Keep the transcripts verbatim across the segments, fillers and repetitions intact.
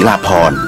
ลาภรณ์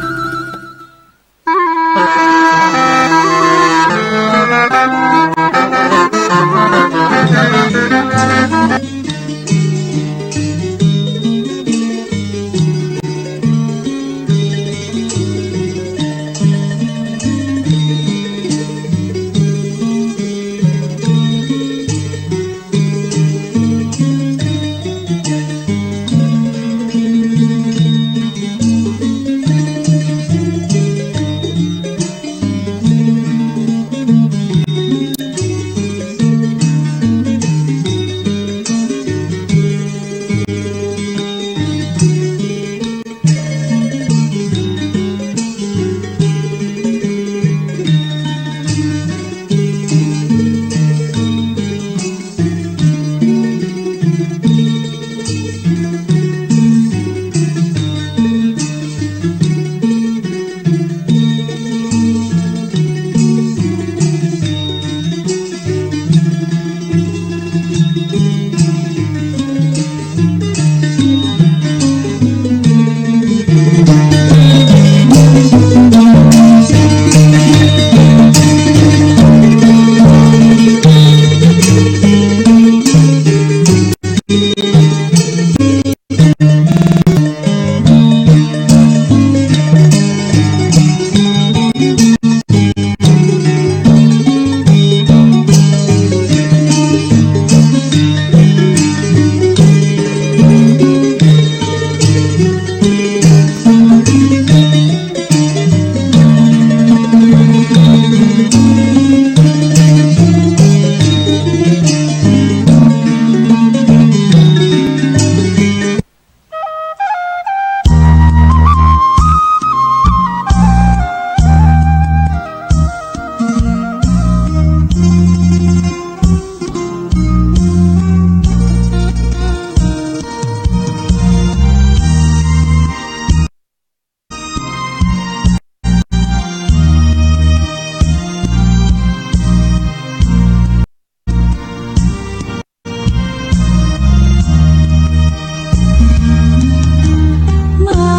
มา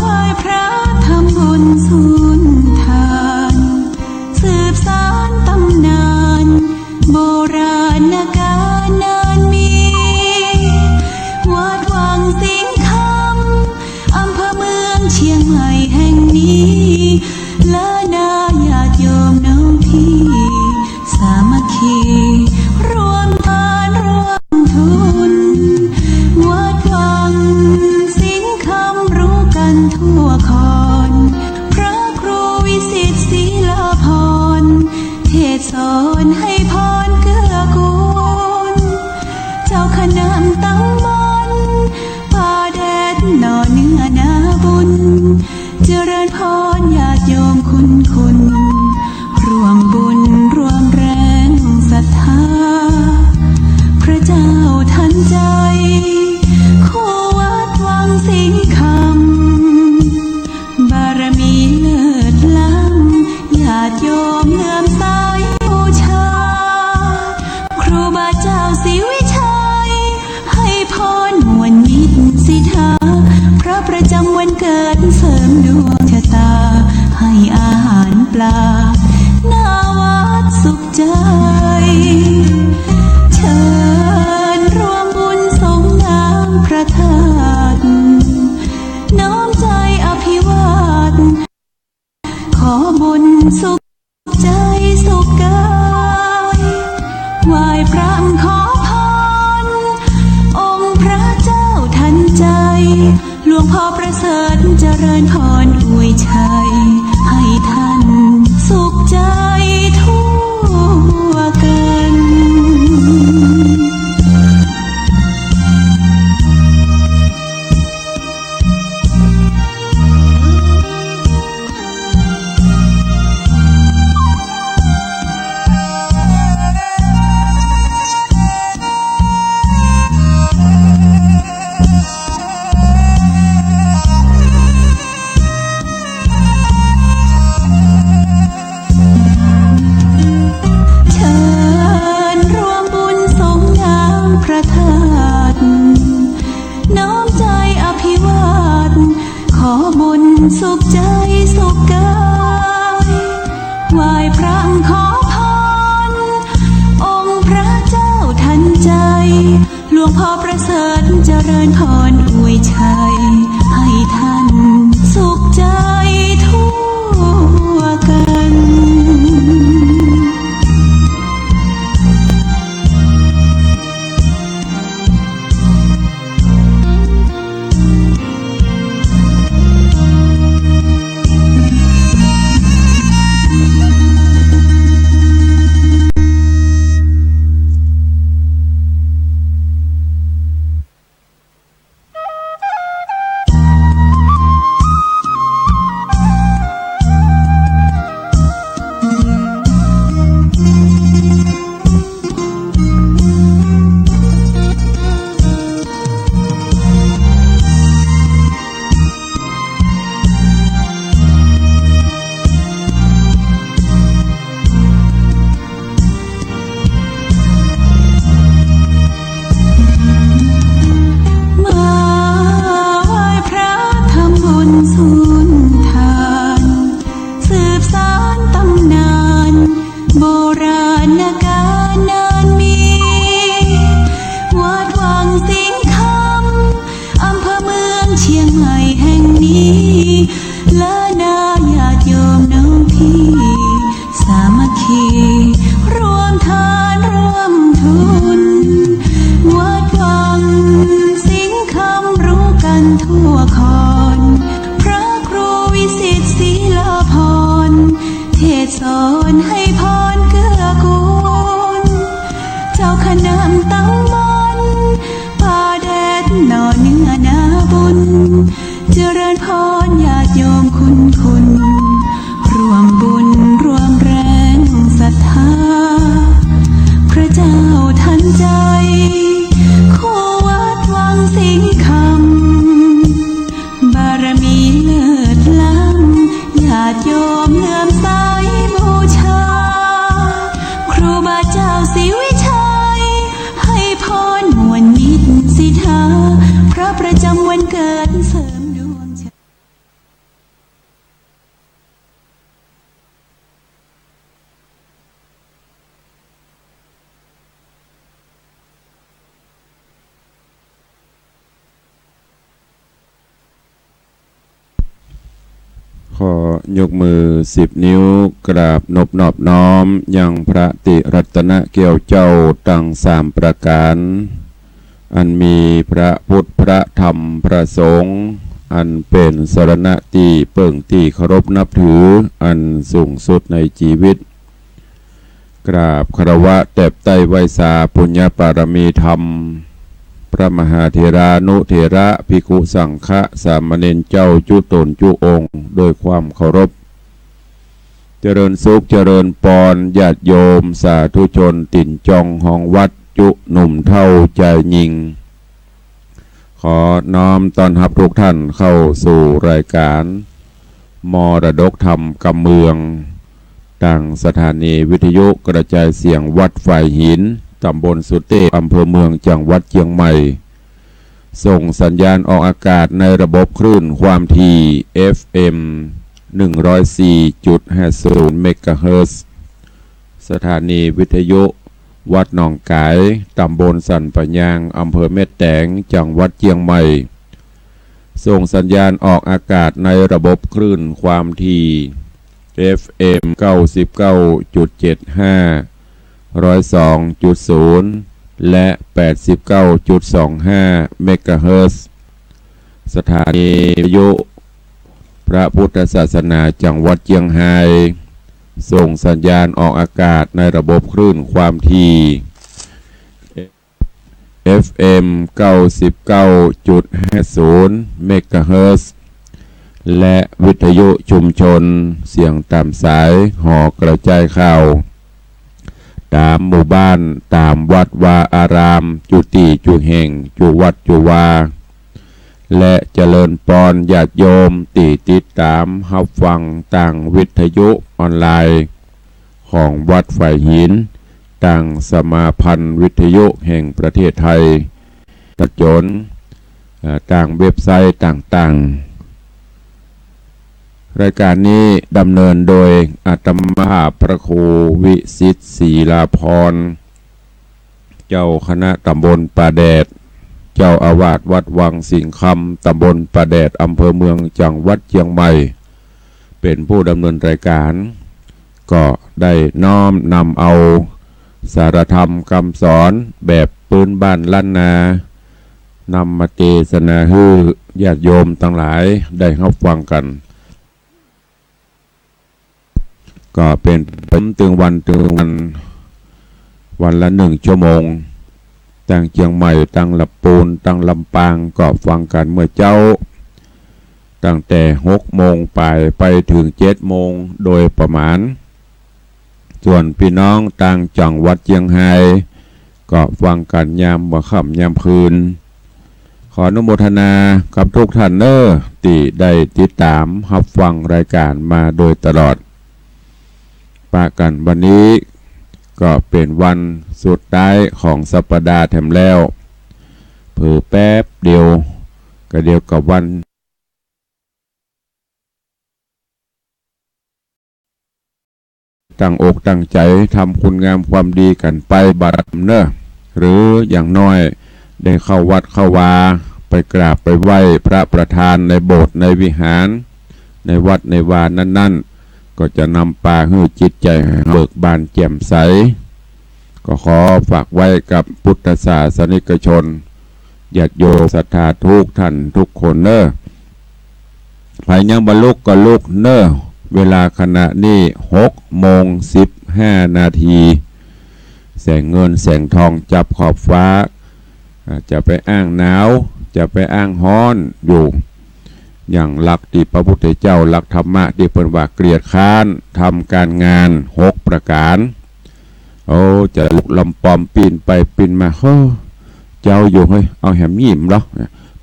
ไหว้พระทำบุญสุนทาน สืบสานตำนาน โบราณกาลนานมี วัดวังสิงห์คำ อำเภอเมืองเชียงใหม่แห่งนี้ และนาญาติโยมน้องพี่ สามัคคี ร่วมทานร่วมทุน วัดวังสิงห์คำรู้กันทั่วคอน พระครูวิสิทธิ์ศิลาภรณ์ เทศน์สอนให้พรเกื้อกูล เจ้าคณะตำบลป่าแดดหน่อเนื้อนาบุญ เจริญพรญาติโยมคุณคุณ ร่วมบุญร่วมแรงศรัทธา พระเจ้าทันใจ คู่วัดวังสิงห์คำ บารมีเลิศล้ำ ญาติโยมเลื่อมใสบูชา ครูบาเจ้าศรีวิชัย ให้พรม่วนมิตรสิทธา พระประจำวันเกิดเสริมดวงชะตา ให้อาหารปลา หน้าวัดสุขใจ เชิญร่วมบุญสงน้ำพระธาตุ น้อมใจอภิวาท ขอบุญสุขใจสุขกาย ไหว้พระขอพร องค์พระเจ้าทันใจ หลวงพ่อประเสริฐเจริญพรอวยชัย ให้ท่านสุขใจทั่วกัน บุญสุขใจ๋สุขกาย ไหว้พระขอพร องค์พระเจ้าทันใจ๋ หลวงพ่อประเสริฐเจริญพรอวยชัย ให้ท่านสุขใจ๋ทั่วกัน มาไหว้พระทำบุญสุนทาน สืบสานตำนาน โบราณกาลนานมี วัดวังสิงห์คำ อำเภอเมืองเชียงใหม่แห่งนี้ และนาญาติโยมน้องพี่ สามัคคี ร่วมทานร่วมทุน วัดวังสิงห์คำรู้กันทั่วคอน พระครูวิสิตศรีลาภรณ์ เทศน์สอนให้พรเกื้อกูล เจ้าคณะตำบลป่าแดดหน่อเนื้อนาบุญ เจริญพรญาติโยมคุณคุณ ร่วมบุญร่วมแรงศรัทธา พระเจ้าทันใจ๋ คู่วัดวังสิงห์คำ บารมีเลิศล้ำ ญาติโยมเลื่อมใสบูชา ครูบาเจ้าศรีวิชัย ให้พรม่วนมิตรสิทธา พระประจำวันเกิดเสริมดวงชะ ขอยกมือสิบนิ้ว กราบนบนอบน้อมยังพระติรัตนแก้วเจ้าตังสามประก๋าน อันมีพระพุทธ พระธรรม พระสงฆ์ อันเป๋นสรณะตี้เปิ้งตี้เคารพนับถืออันสูงสุดในจีวิต กราบคารวะแตบใต้ไหว้สาปุญญปารมีธรรม พระมหาเถรานุเถระ ภิกขุสังฆะ สามเณรเจ้าจุ๊ต๋นจุ๊องค์ โดยความเคารพ เจริญสุขเจริญปอน ญาติโยมสาธุชนตี๋นจองฮองวัด จุ๊หนุ่มเฒ่าจายญิง ขอน้อมต้อนฮับทุกท่านเข้าสู่รายก๋านมรดกธรรมกำเมือง ตางสถานีวิทยุกระจายเสียงวัดฝายหิน ต๋ำบลสุเตพ อำเภอเมือง จังหวัดเจียงใหม่ ส่งสัญญาณออกอากาศในระบบคลื่นความถี่ เอฟเอ็ม หนึ่งร้อยสี่จุดห้าศูนย์ เมกะเฮิรตซ์ สถานีวิทยุวัดหนองก๋าย ต๋ำบลสันป่ายาง อำเภอแม่แตง จังหวัดเจียงใหม่ ส่งสัญญาณออกอากาศในระบบคลื่นความถี่ เอฟเอ็ม เก้าสิบเก้าจุดเจ็ดห้า ร้อยสองจุดศูนย์ และ แปดสิบเก้าจุดสองห้า เมกะเฮิรตซ์ สถานีวิทยุพระพุทธศาสนาจังหวัดเจียงฮาย ส่งสัญญาณออกอากาศในระบบคลื่นความถี่ เอฟเอ็ม เก้าสิบเก้าจุดห้าศูนย์ เมกะเฮิรตซ์ และวิทยุชุมชนเสียงต๋ามสายหอกระจายข่าว ต๋ามหมู่บ้าน ต๋ามวัดวาอาราม จุตี้จุแห่ง จุวัดจุวา และเจริญปอนญาติโยมตี้ติดต๋ามฮับฟังตางวิทยุออนไลน์ ของวัดฝายหิน ตางสมาพันธ์วิทยุแห่งประเทศไทย ตะจน เอ่อ ตางเว็บไซต์ต่างๆ รายการนี้ดำเนินโดยอาตมาภาพพระครูวิสิทธิ์ ศรีลาภรณ์ เจ้าคณะตำบลป่าแดด เจ้าอาวาสวัดวังสิงห์คำ ตำบลป่าแดด อำเภอเมือง จังหวัดเชียงใหม่ เป๋นผู้ดำเนินรายการ ก็ได้น้อมนำเอาสาระธรรมกำสอนแบบปื๊นบ้านล้านนา นำมาเตสนาหื้อญาติโยมตังหลายได้ฮับฟังกั๋น ก็เป๋นตึงวันตึงวัน วันละนึ่งชั่วโมง ตังเจียงใหม่ ตังละปูน ตังลำปาง ก็ฟังกั๋นเมื่อเจ๊า ตั้งแต่หกโมงป๋ายไปเถิงเจ็ดโมงโดยประมาณ ส่วนปี้น้องตังจังหวัดเจียงฮาย ก็ฟังกั๋นยามหัวค่ำยามคืน ขออนุโมทนากับทุกท่านเน้อ ตี้ได้ติดต๋ามฮับฟังรายการมาโดยตลอด ปะกั๋นวันนี้ก็เป๋นวันสุดท้ายของสัปดาห์แถมแล้ว เผลอแป๊บเดียว ก็เดียวกับวัน ตั้งอกตั้งใจ๋ทำคุณงามความดีกั๋นไปบาดเน้อ หรืออย่างน้อยได้เข้าวัดเข้าวา ไปกราบไปไหว้พระประธานในโบสถ์ในวิหาร ในวัดในวานั้นๆ ก็จะนำปาหื้อจิตใจ๋เบิกบานแจ่มใส ก็ขอฝากไว้กับพุทธศาสนิกชน ญาติโยมศรัทธาทุกท่านทุกคนเน้อ ใผยังบ่ลุกก็ลุกเน้อ เวลาขณะนี้หกโมงสิบห้านาที แสงเงินแสงทองจับขอบฟ้า อ่า จะไปอ้างหนาว จะไปอ้างฮ้อนอยู่ อย่างหลักตี้พระพุทธเจ้า หลักธรรมะตี้เปิ้นว่าเกียจคร้านทำการงานหกประก๋าน โอ้ จะลุกลำปอมปิ้นไปปิ้นมา เฮ้อ เจ๊าอยู่เฮ้ย เอาแหมงิ้มเหลอ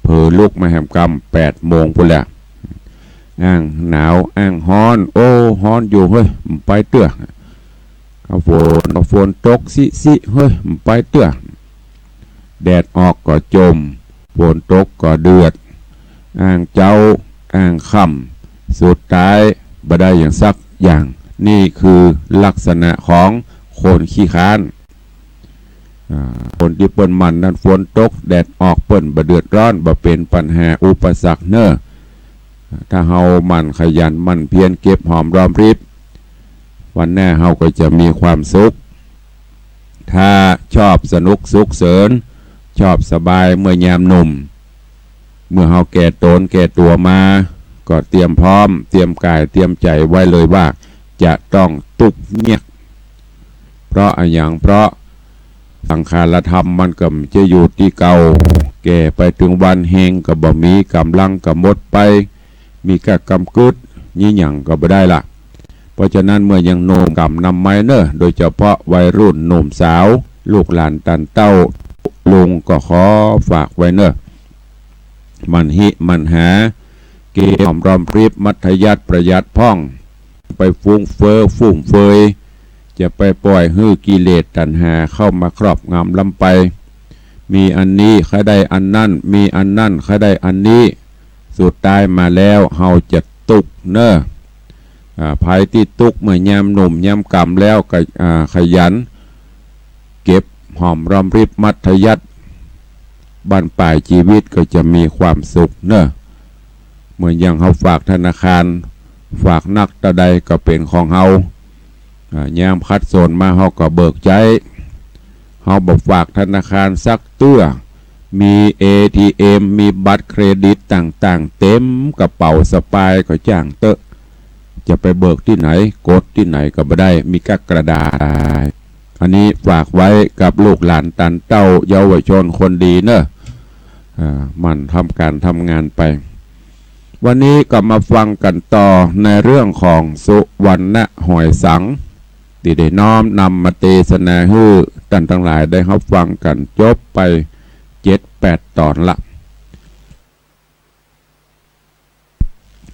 เผลอลุกมาแหมกำแปดโมงปู้นแหละ อ้างหนาว อ้างฮ้อน โอ้ ฮ้อนอยู่เฮ้ย บ่ไปเตื้อ เอาฝน เอาฝนตกซิๆ เฮ้ย บ่ไปเตื้อ แดดออกก็จ่ม ฝนตกก็เดือด อ้างเจ๊า อ้างค่ำ สุดท้ายบ่ได้หยังสักอย่าง นี่คือลักษณะของคนขี้คร้าน อ่า คนตี้เปิ้นหมั่นนั้น ฝนตกแดดออกเปิ้นบ่เดือดร้อน บ่เป๋นปัญหาอุปสรรคเน้อ ถ้าเฮาหมั่นขยันหมั่นเพียรเก็บหอมรอมริบ วันหน้าเฮาก็จะมีความสุข ถ้าชอบสนุกสุขเสริญ ชอบสบายเมื่อยามหนุ่ม เมื่อเฮาแก่ต๋นแก่ตั๋วมา ก็เตรียมพร้อม เตรียมก๋าย เตรียมใจ๋ไว้เลยว่าจะต้องตุ๊กเยียก เพราะอะหยัง เพราะสังขารธรรมมันก็บ่ใจ้อยู่ตี้เก่า แก่ไปเถิงวันแฮงก็บ่มี ก๋ำลังก็หมดไป มีก้ากำกึ๊ด ยี้หยังก็บ่ได้ละ เพราะฉะนั้นเมื่อยังหนุ่มกำนำไว้เน้อ โดยเฉพาะวัยรุ่นหนุ่มสาว ลูกหลานตันเต้า ลุงก็ขอฝากไว้เน้อ หมั่นหิหมั่นหา เก็บหอมรอมริบ มัธยัสถ์ประหยัดพ่อง ไปฟุ้งเฟ้อฟุ่มเฟือย จะไปปล่อยหื้อกิเลสตัณหาเข้ามาครอบงำล้ำไป มีอันนี้ใค่ได้อันนั้น มีอันนั้นใค่ได้อันนี้ สุดท้ายมาแล้วเฮาจะตุ๊กเน้อ อ่า ใผตี้ตุ๊กเมื่อยามหนุ่มยามกำแล้วก็ อ่า ขยันเก็บหอมรอมริบมัธยัสถ์ บั้นป๋ายจีวิตก็จะมีความสุขเน้อ เหมือนอย่างเฮาฝากธนาคาร ฝากนักเต้าใดก็เป๋นของเฮา อ่า ยามขัดสนมาเฮาก็เบิกใจ๊ เฮาบ่ฝากธนาคารสักเตื้อ มีเอทีเอ็ม มีบัตรเครดิตต่างๆ เต็มกระเป๋าสะปายก็จ้างเต๊อะ จะไปเบิกตี้ไหน กดตี้ไหนก็บ่ได้ มีก้ากระดาษ อันนี้ฝากไว้กับลูกหลานตันเต้าเยาวชนคนดีเน้อ อ่า หมั่นทำก๋านทำงานไป วันนี้ก็มาฟังกั๋นต่อในเรื่องของสุวรรณหอยสัง ตี้ได้น้อมนำมาเตสนาหื้อต้านตังหลายได้ฮับฟังกั๋นจบไปเจ็ดแปดต๋อนละ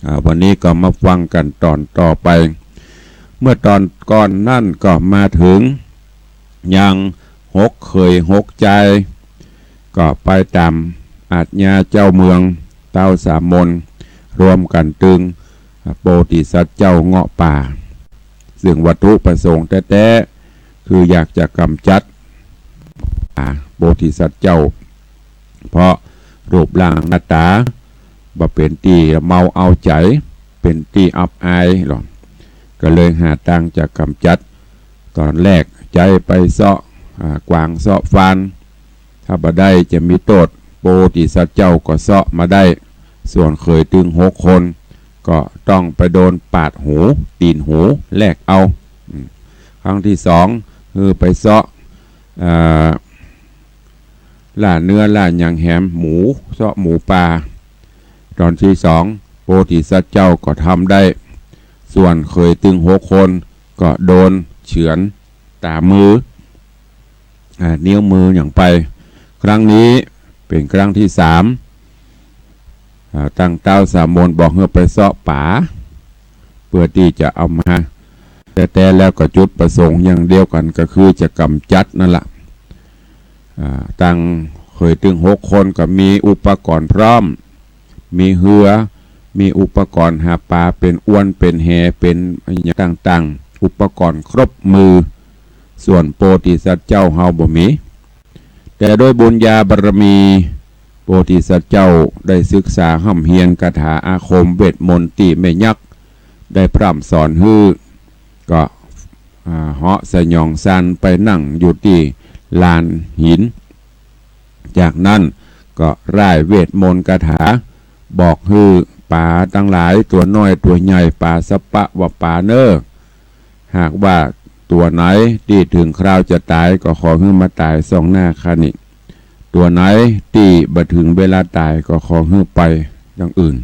อ่า วันนี้ก็มาฟังกั๋นต๋อนต่อไป เมื่อต๋อนก่อนนั้นก็มาเถิงยังหกเขยหกจาย ก็ไปต๋ามอาชญาเจ้าเมือง เต๊าสามน รวมกั๋นตึง โพธิสัตว์เจ้าเงาะป่า ซึ่งวัตถุประสงค์แต๊ๆ คืออยากจะก๋ำจัด อ่า โพธิสัตว์เจ้า เพราะรูปร่างหน้าต๋าบ่เป๋นตี้เมาเอาใจ๋ เป๋นตี้อับอายหรอก ก็เลยหาตางจะก๋ำจัด ต๋อนแรกใจ๊ไปเซาะ อ่า กวางเซาะฟาน ถ้าบ่ได้จะมีโต้ษ โพธิสัตว์เจ้าก็เซาะมาได้ ส่วนเขยตึงหกคน ก็ต้องไปโดนปาดหู ตี๋นหู แลกเอา อืม ครั้งตี้สอง คือไปเซาะ อ่า ล่าเนื้อล่าหยังแหมหมู เซาะหมูป่า ต๋อนตี้สอง โพธิสัตว์เจ้าก็ทำได้ ส่วนเขยตึงหกคน ก็โดนเฉือนต๋ามือ อ่า นิ้วมือหยังไป ครั้งนี้เป๋นครั้งตี้สาม อ่า ตังเต๊าสามนบอกหื้อไปเซาะป๋า เปื้อตี้จะเอามา แต๊ๆ แล้วก็จุดประสงค์อย่างเดียวกั๋น ก็คือจะก๋ำจัดนั่นละ อ่า ตังเขยตึงหกคนก็มีอุปกรณ์พร้อม มีเฮือ มีอุปกรณ์หาป๋า เป๋นอวน เป๋นแห เป๋นอะหยังต่างๆ อุปกรณ์ครบมือ ส่วนโพธิสัตว์เจ้าเฮาบ่มี แต่ด้วยบุญญาบารมี โพธิสัตว์เจ้าได้ศึกษาฮ่ำเฮียนคาถาอาคมเวทมนต์ตี้แม่ยักษ์ได้พร่ำสอนหื้อ ก็ อ่า เหาะสยองซันไปนั่งอยู่ตี้ลานหิน จากนั้นก็ร่ายเวทมนต์คาถา บอกหื้อป๋าตังหลาย ตั๋วน้อยตั๋วใหญ่ ป๋าสัปปะว่าป๋าเน่อ หากว่าตั๋วไหนตี้เถิงคราวจะต๋าย ก็ขอหื้อมาต๋ายส่องหน้าข้านี้ ตั๋วไหนตี้บ่เถิงเวลาต๋าย ก็ขอหื้อไปอย่างอื่น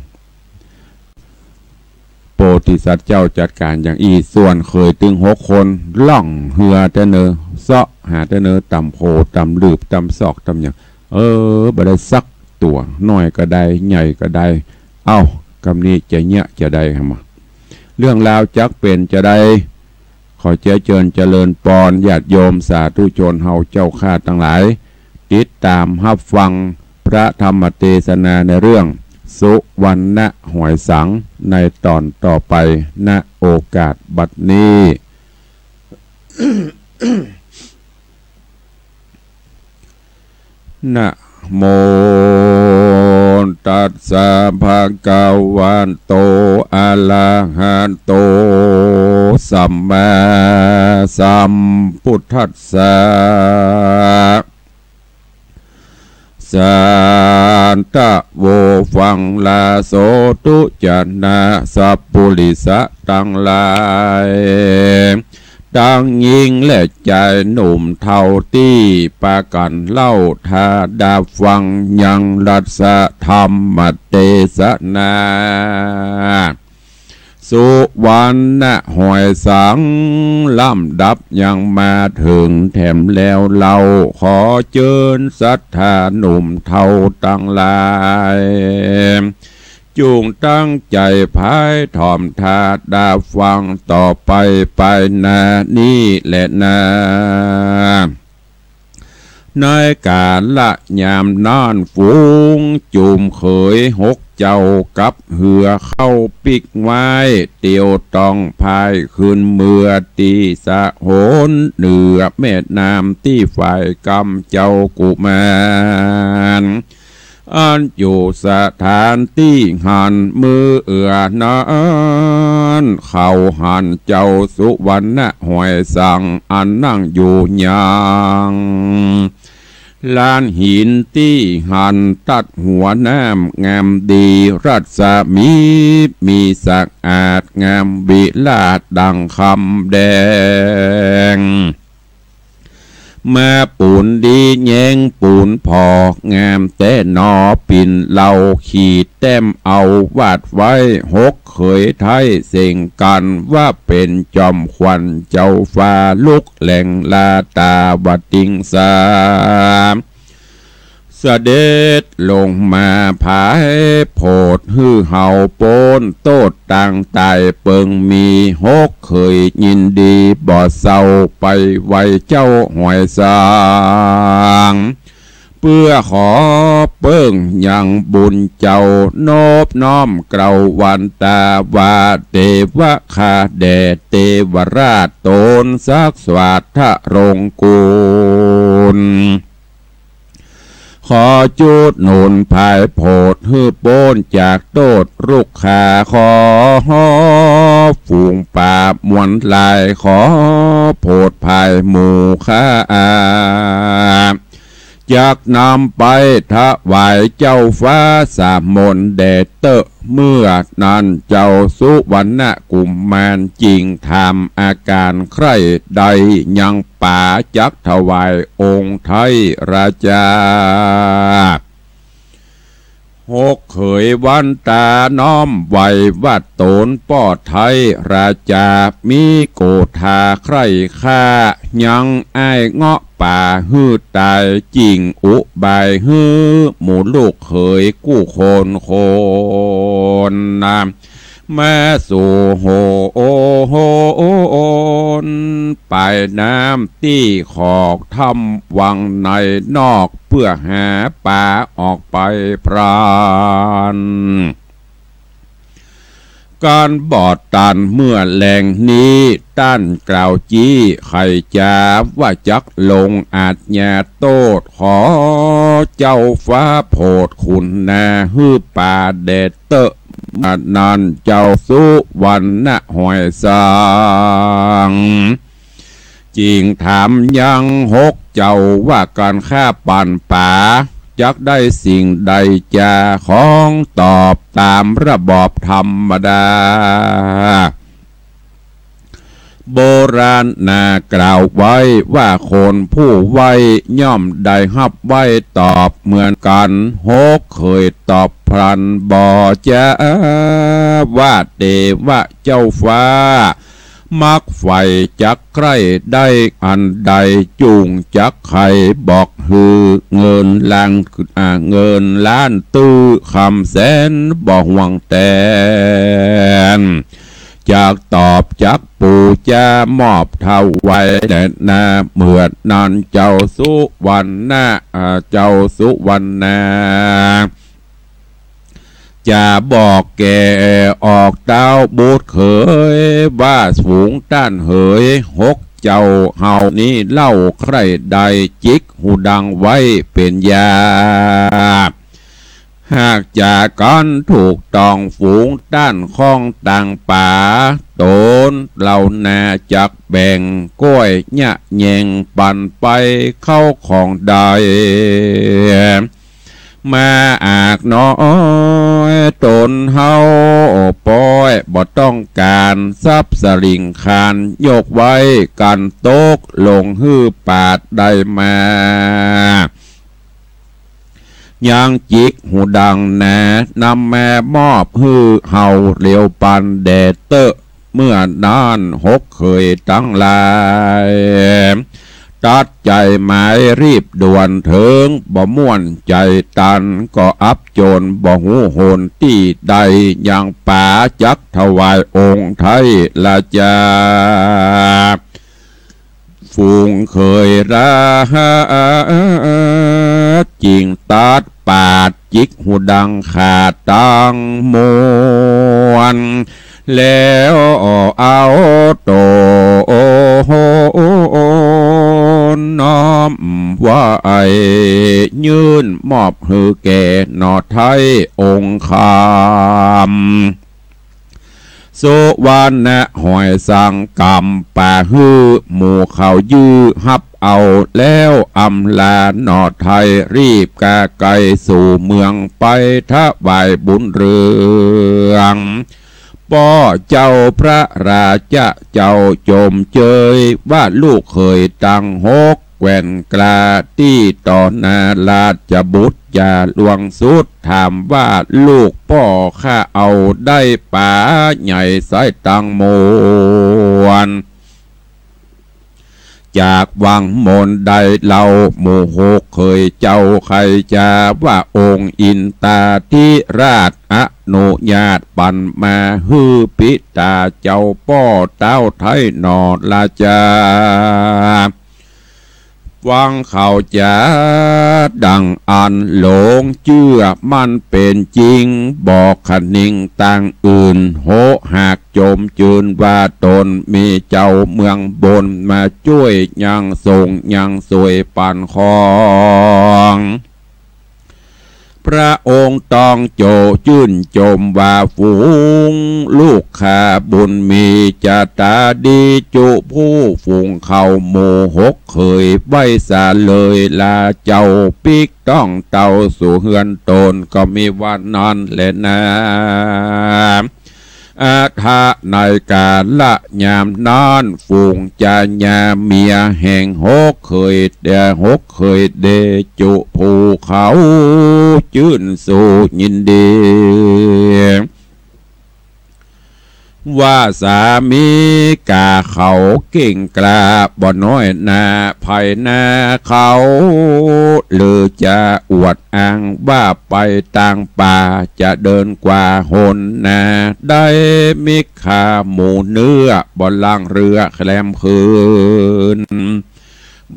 โพธิสัตว์เจ้าจัดก๋านอย่างอี้ ส่วนเขยตึงหกคน ล่องเฮือแต๊เน่อ เซาะหาแต๊เน่อ ต๋ามโขวต๋ามหลืบ ต๋ามซอก ต๋ามหยัง เออ บ่ได้สักตั๋ว น้อยก็ได้ ใหญ่ก็ได้ เอ้า กำนี้จะเยียะจะใดหำอะ เรื่องราวจักเป๋นจะใด ขอเจียเจิญเจริญปอน ญาติโยมสาธุชนเฮาเจ้าข้าตังหลาย ติดต๋ามฮับฟังพระธรรมเตสนาในเรื่องสุวรรณหอยสัง ในต๋อนต่อไป ณ โอกาสบัดนี้ นะโม ตัสสะ ภะคะวะโต อะระหะโต สัมมาสัมพุทธัสสะ สาธุ ฟังลาโสตุ จะนะ สัปปุริสะตังหลาย ตังญิงและจายหนุ่มเฒ่าตี้ปากั๋นเล่า ถ้าดาฟังยังรัสธรรมเตสนา สุวรรณหอยสัง ลำดับยังมาเถิงแถมแล้วเล่า ขอเจิญศรัทธาหนุ่มเฒ่าตังหลาย จุ่งตั้งใจ๋ใผถ่อมถ้าดาฟังต่อไป ไปหน้านี้แลนา ในก๋าละยามนั้น ฝูงจุ่มเขยหกเจ้ากับเฮือเข้าปิ๊กไว้ เตียวต้องพายขึ้นเมือตี้สะโหนเหนือแม่น้ำตี้ฝ่ายกำเจ้ากุมาร อันอยู่สถานตี้หั้น เมื่อนั้นเขาหันเจ้าสุวรรณหอยสัง อันนั่งอยู่ยังลานหินตี้หั้น ตัดหัวน้ำงามดี รัศมีมีสะอาดงามวิลาศดังคำแดง มาปูนดีแยงปูนผ่องามแต๊หนอ ปิ่นเหล่าขีดแต้มเอาวาดไว้ หกเขยไท้เส่งกั๋นว่าเป๋นจอมขวัญเจ้าฟ้าลุกแหล่งลาตาวติงสา เสด็จลงมาผายโผดหื้อเฮาป๊นโต้ษตางต๋าย เปิงมีหกเขยยินดีบ่เศร้า ไปไหว้เจ้าหอยสัง เปื้อขอเปิ้งยังบุญเจ้า นบน้อมเกล้าวันตาว่า เตวะข้าแด่เตวราชต๋นสักสวัสดะรงกูล ขอจุหนุนผายโผดหื้อป๊นจากโต้ษรุกขา ขอฝูงป๋ามวลหลาย ขอโผดผายหมู่ข้า จักนำไปถวายเจ้าฟ้าสามนแด่เต๊อะ เมื่อนั้นเจ้าสุวรรณกุมารจึงถามอาก๋านใคร่ ได้ยังป๋าจักถวายองค์ไทยราชา หกเขยวันตาน้อมไหว้ว่าต๋นป้อไทยราชา มีโกธาใคร่ฆ่า ยังอ้ายเงาะป๋าหื้อต๋าย จึงอุบายหื้อหมู่ลูกเขยกู้คนคนนา มาสู่โหน ปายน้ำตี้ขอกถ้ำวังในนอก เปื้อหาป๋าออกไปพลัน ก๋านบอดตันเมื่อแลงนี้ ต้านกล่าวจี้ไขจ๋า ว่าจักลงอาญาโต้ษ ขอเจ้าฟ้าโผดคุณนา หื้อป๋าแด่เต๊อะ อันนั้นเจ้าสุวรรณหอยสัง จึงถามยังหกเจ้าว่า ก๋านข้าปั๋นป๋า จักได้สิ่งใดจา ของตอบต๋ามระบอบธรรมดา โบราณนากล่าวไว้ว่า คนผู้ไหว้ย่อมได้ฮับไหว้ตอบเหมือนกั๋น หกเขยตอบพลันบ่จ๋า ว่าเตวะเจ้าฟ้า มักใฝ่จักใคร่ได้อันใด จุ่งจักไขบอกหื้อ เงินล้าน อ่า เงินล้านตื้อคำแสนบ่ห่วงแตน จักตอบจักปู๋จ๋ามอบถวายแด่นา เมื่อนั้นเจ้าสุวรรณะ อ่า เจ้าสุวรรณา จะบอกแก่ออกเต้าบุตรเขยว่า ฝูงต้านเหย หกเจ้าเฮานี้เล่า ใคร่ได้จิกหูดังไว้เป๋นญา หากจะกั๋นถูกต้องฝูงต้านข้องต่างป๋า ต๋นเหล่านาจักแบ่งก้อยเยียะแยงปันไปเข้าของได้ มาอักน้อยต๋นเฮาป้อย บ่ต้องก๋านทรัพย์สลิงคาร ยกไว้ก๋านตกลงหื้อปาดได้มา ยังจิกหูดังนา นำมามอบหื้อเฮาเร็วปันแด่เต๊อะ เมื่อนั้นหกเขยตังหลาย ตัดใจ๋หมายรีบด่วนเถิง บ่ม่วนใจ๋ตันก็อับจน บ่ฮู้หนตี้ใด ยังป๋าจักถวายองค์ไทยราชา ฝูงเขยราชจึงตัดปาดจิกหูดังขาดตังมวล แล้วเอาโตน้อมไหว้ยื่นมอบหื้อแก่หน่อไทยองค์คำ สุวรรณะหอยสังกำป๋าหื้อหมู่เขายื้อฮับเอา แล้วอำลาหน่อไทยรีบกาไกสู่เมืองไปถวายบุญเรือง ป้อเจ้าพระราชะเจ้าจมเจยว่าลูกเขยตังหก แคว่นกล้าตี้ต่อหน้าราชบุตรจาหลวงสุด ถามว่าลูกป้อข้าเอาได้ป๋าใหญ่ไส้ตังมวล จากวังมนได้เล่า หมู่หกเขยเจ้าใค่จาว่าองค์อินตาธิราชอนุญาตปันมาหื้อปิตาเจ้าป้อเต้าไทยหน่อราชา ฟังเขาจ๋าดั่งอั้นหลงเจื้อมั่นเป๋นจริง บ่คะนิงตางอื่น โหหากจมจืนว่าต๋นมีเจ้าเมืองบนมาจ้วยยังส่งยังสวยปั๋นของ พระองค์ต้องโจจื้นจมว่าฝูงลูกข้าบุญมีจะต๋าดีจุผู้ฝูงเขาหมู่หกเขยไว้สาเลยลาเจ้าปิ๊กต้องเต้าสู่เฮือนต๋นก็มีว่านั้นแลนา อะถะในกาละยามนั้น ฝูงจายาเมียแห่งหกเขย แด่หกเขยเดจุผู้เขา จื้นสู้ยินดี ว่าสามิก๋าเขาเก่งกล้าบ่น้อยหน้า ไผนาเขา หรือจะอวดอ้างว่าไปตางป่า จะเดินกว่าหนนา ได้มิกขาหมูเนื้อ บ่ล่างเฮือแคลมคืน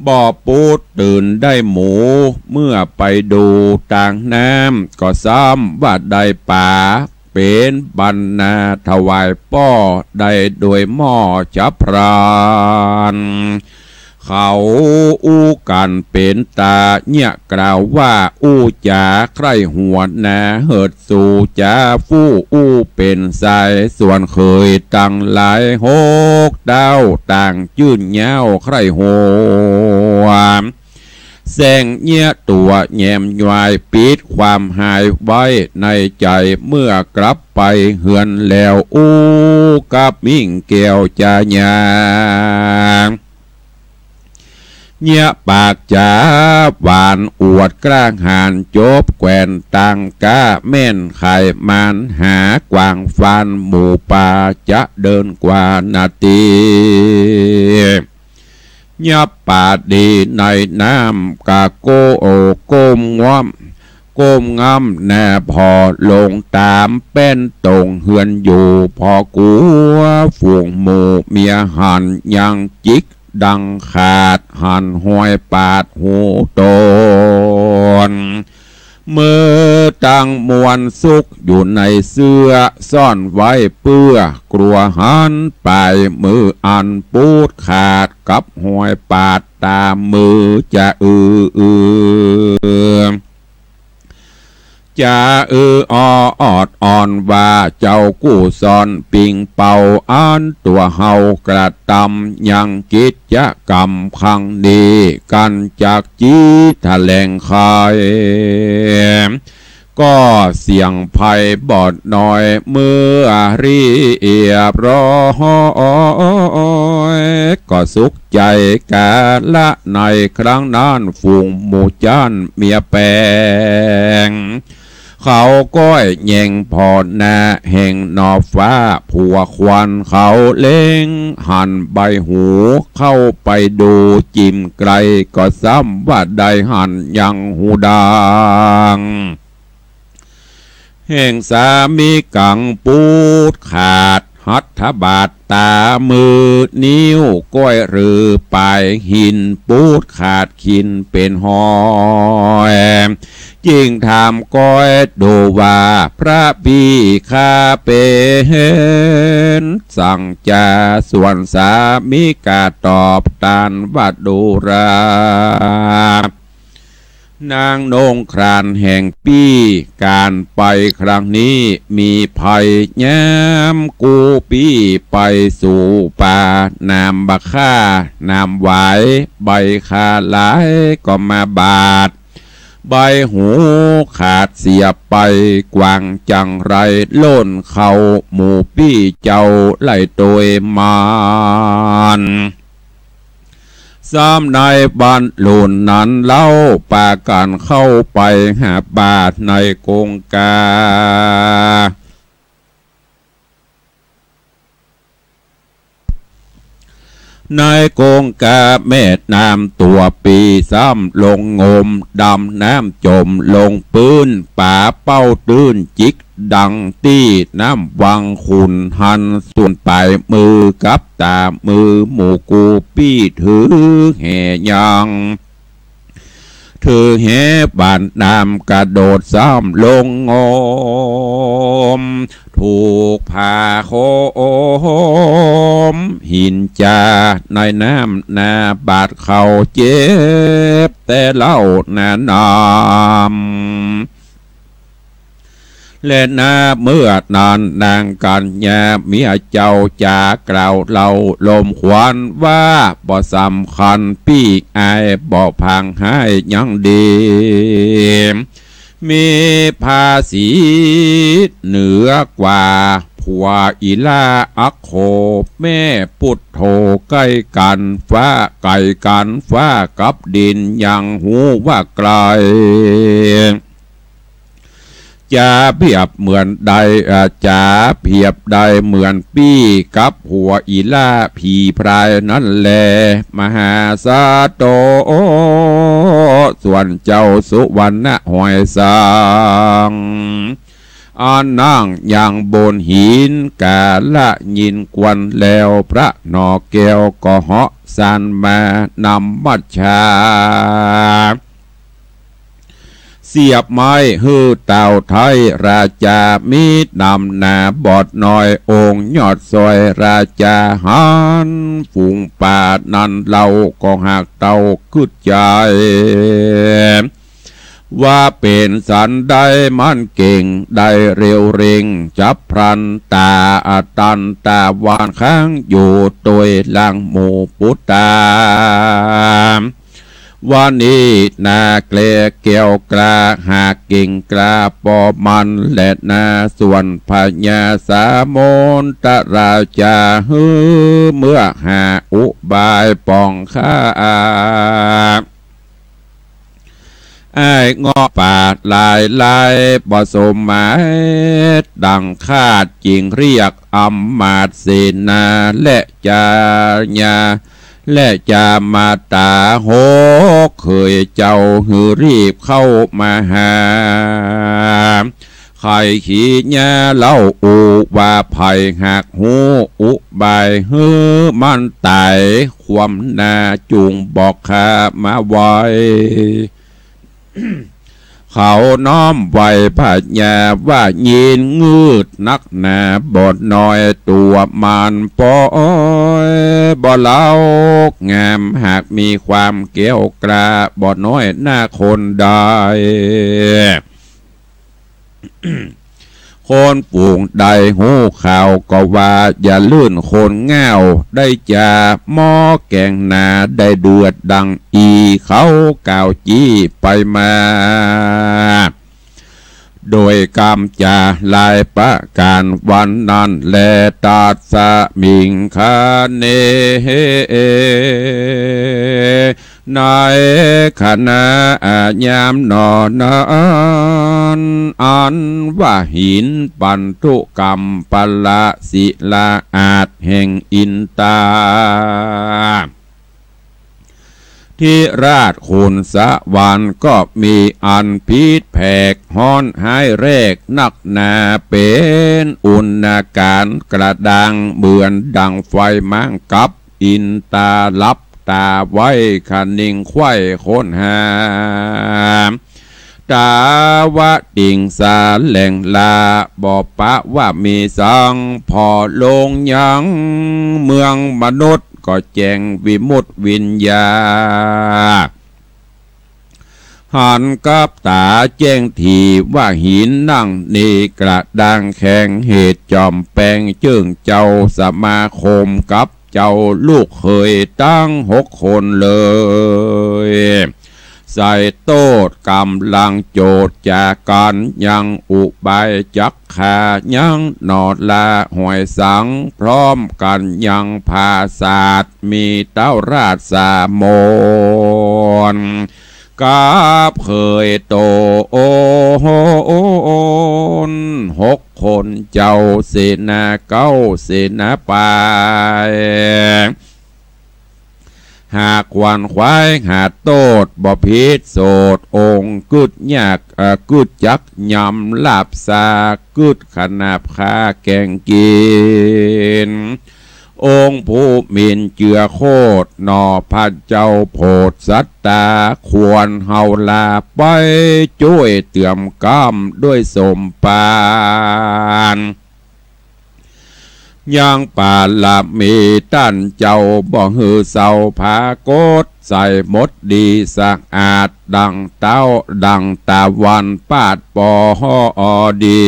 บ่ปูดตื่นได้หมู เมื่อไปดูตางน้ำ ก็ซ้ำว่าได้ป๋า เป๋นบรรณาถวายป้อ ได้โดยหม้อฉับพลัน เขาอู้กั๋นเป๋นต๋าเยียะกล่าวว่า อู้จ๋าใคร่หัวนา เหิดสู่จ๋าฟู่อู้เป๋นสาย ส่วนเขยตังหลายหกเต้า ต่างจื้นเย้าใคร่หัว แซ่งเยียะตั๋วแหยมยาย ปิดความหายไว้ในใจ๋ เมื่อกลับไปเฮือนแล้ว อู้กับมิ่งแก้วจายา เยียะปากจ๋าหวานอวดกล้าหาญ จบแควนตางก้า แม่นไขมานหากวางฟาน หมูป่าจะเดินกว่านาตี ยับป่าดีในน้ำกะโกโอก้มง่อม ก้มง่ำหน้าผ่อลงต๋ามแป้นต๋งเฮือนอยู่ ผ่อกั๋วฝูงหมู่เมียหันยังจิกดังขาด หันฮอยปาดหูต๋น เมิดตังมวลสุขอยู่ในเสื้อ ซ่อนไว้เปื้อกั๋วหันไป มืออันปูดขาดกับฮอยปาดต๋ามมือจะอือ จะอือออดอ่อนว่าเจ้ากู้ซ่อนปิงเป่า อันตั๋วเฮากระตำยังกิจกรรมครั้งนี้ กั๋นจักจี๋แถลงไข ก็เสียงไพบ่น้อยเมื่อเรียบร้อย ก็สุขใจ๋กาละในครั้งนั้น ฝูงหมู่จ้านเมียแปง เขาก้อยแยงผ่อหน้าแห่งหนอฟ้า ผัวควรเขาเล็งหันใบหู เข้าไปดูจิ่มไกล ก็ซ้ำว่าได้หันยังฮูดัง แห่งสามิกั๋งปูดขาด หัตถบาทต๋ามือนิ้วก้อยหรือปายหิน ปูดขาดขินเป๋นฮอย จึงถามก้อยดูว่า พระปี้ข้าเป๋นสังจา ส่วนสามิก๋าตอบตานว่า ดูรา นางนงครานแห่งปี้ ก๋านไปครั้งนี้มีภัย แย้มกู้ปี้ไปสู่ป่า น้ำบ่าข้าน้ำหวาย ใบข้าหลายก็มาบาด ใบหูขาดเสียไป กว้างจังไรล่นเข้า หมู่ปี้เจ้าไล่โตยมาน ซ้ำในวันลุ่นนั้นเล่า ปากั๋นเข้าไปหาบาดในกงกา ในกงกาแม่น้ำตั๋วปี้ ซ้ำลงงมดำน้ำจมลงปื๊น ป๋าเป้าตื้นจิกดังตี้ น้ำวังขุ่นหัน ส่วนป๋ายมือกับต๋ามือ หมู่กู้ปี้ถือแหยัง ถือแหบาดน้ำกระโดดซ้ำลงงม ถูกผาโคมหินจาในน้ำนาบาดเข่าเจ็บแต่เล่านาน้ำ และนาเมื่อนั้นนางกัญญาเมียเจ้าจ๋ากล่าวเล่าลมขวัญว่า บ่สำคัญปี้อาย บ่ผางฮ้ายยังดี มีภาษีเหนือกว่าผัวอีหล้าอักโข แม่ปุตโธใก้กั๋นฟ้า ไก๋กั๋นฟ้ากับดิน ยังฮู้ว่าไก๋ จะเปรียบเหมือนใด อ่า จะเปรียบได้เหมือนปี้กับผัวอีหล้าผีพรายนั้นแล มหาสะโต ส่วนเจ้าสุวรรณหอยสัง อันนั่งยังบนหิน กาละยินกวนแล้ว พระหน่อแก้วก็เหาะซานมานำมัจฉา เสียบไม้หื้อเต่าไท้ราจา มีดำหนาบอดน้อยองค์ยอดซอยราจา หันฝูงป่านั้นเล่าก็หากเต่ากึ๊ดใจ๋ ว่าเป๋นสันใดมันเก่งได้เร็วเร่งจับพลัน ต๋าอัตตันต๋าวานข้างอยู่โตยหลังหมู่ปุตตา ว่านี้นาแกล่แก้วกล้าหากเก่งกล้าปอมันแลนา ส่วนพญาสามนตราจาหื้อเมื่อหาอุบายป้องข้า อ้ายเงาะป่าหลายลายบ่สมหมายดังคาด จึงเรียกอำมาตย์เสนาและจาญา และจามาต๋าหกเขยเจ้าหื้อรีบเข้ามาหา ใค่ขีญาเล่าอู้ว่าใผหากฮู้อุบายหื้อมันต๋าย ความนาจุ่งบอกข้ามาไว เขาน้อมไหว้พญาว่ายินงืดนักหนาบอดน้อยตั๋วมันปอยบ่เล้างาม หากมีความแก้วกล้าบ่น้อยหน้าคนใด คนฝูงใดฮู้ข่าวก็ว่าอย่าลื่นคนง่าว ได้จาหม้อแกงหนาได้เดือดดังอี เขากล่าวจี้ไปมา โดยกำจาหลายประก๋านวันนั้นแล ตัสมิงคเน ในขณะยามหนอนั้น อันว่าหินปันธุกำปะละศิลาอาสน์แห่งอินตา ธิราชขุนสวรรค์ก็มีอันพิษแผกฮ้อนฮ้ายแรกนักหนา เป๋นอุณาก๋ารกระด้างเหมือนดังไฟมางกับ อินตาหลับต๋าไว้คะนิงใคว่ค้นหา ต๋าวติงสาแหล่งลา บ่ปะว่ามีสัง ผ่อลงยังเมืองมนุษย์ ก็แจ้งวิมุตติวิญญา หันกับต๋าแจ้งถี่ว่าหินนั่งนี้กระด้างแข็ง เหตุจอมแปงเจิ่งเจ้าสมาคมกับเจ้าลูกเขยตังหกคนเลย ใส่โต้ษก๋ำลังโจทย์จ๋ากั๋นยังอุบายจักฆ่ายังหนอลาหอยสัง พร้อมกั๋นยังผาสาท มีเต๊าราชสามนกับเขยโตนหกคน เจ้าเสนาเก๊าเสนาปาย หากขวัญขวายหาโต้ษบ่ผิดโสด องค์กึ๊ดยาก เอ่อ กึ๊ดจักยำลาบสากึ๊ดขนาบข้าแก่งกิ๋น องค์ ผู้หมิ่นเจือโคตรหน่อพระเจ้าโผดสัตตา ควรเฮาลาไปจ้วยเติมกำด้วยสมภาร ยังปารมีต้านเจ้าบ่หื้อเศร้าผากฏ ใสหมดดีสะอาดดั่งเต๊าดั่งตะวันปาดปอดี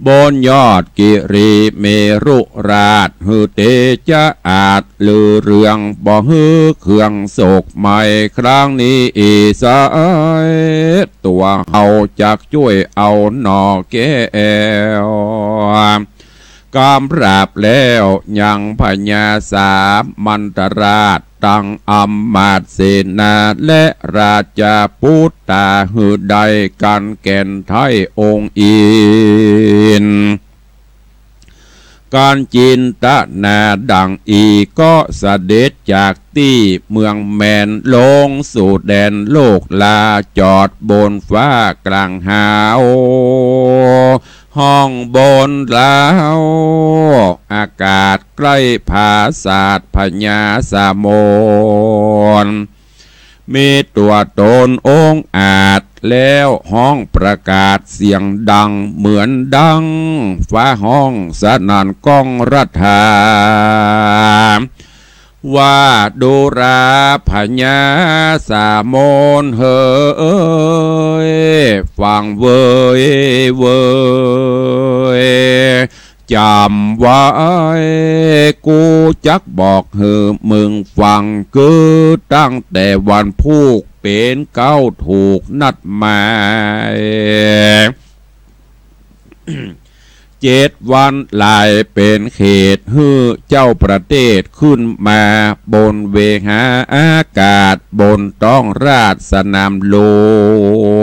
บนยอดกิริเมรุราชหื้อเตจะอาจลือเรือง บ่หื้อเครื่องโศกไหม้ครั้งนี้อีสาย ตัวเฮาจักจ้วยเอาหน่อแก้ว กำราบแล้วยังพญาสามัญตราช ตังอำมาตย์เสนาและราชปุตตาหื้อได้กั๋นแก่นไท้องค์อินทร์ กั๋นจินตนาดั่งอี้ก็เสด็จจากตี้เมืองแมนลงสู่แดนโลกลา จอดบนฟ้ากลางหาว ห้องบนลาว อากาศใกล้ผาสาทพญาสามน มีตัวตนองอาจแล้วฮ้องประกาศเสียงดังเหมือนดังฟ้าฮ้องสนั่นก้องระทา ว่าดูราพญาสามนเหย ฟังเวยเวย จ๋ำไว้ กูจักบอกหื้อมึงฟัง คือตั้งแต่วันพูกเป๋นเก๊าถูกนัดหมาย เจ็ดวันหลายเป๋นเขต หื้อเจ้าประเทศขึ้นมาบนเวหาอากาศ บนต๊องราชสนามหล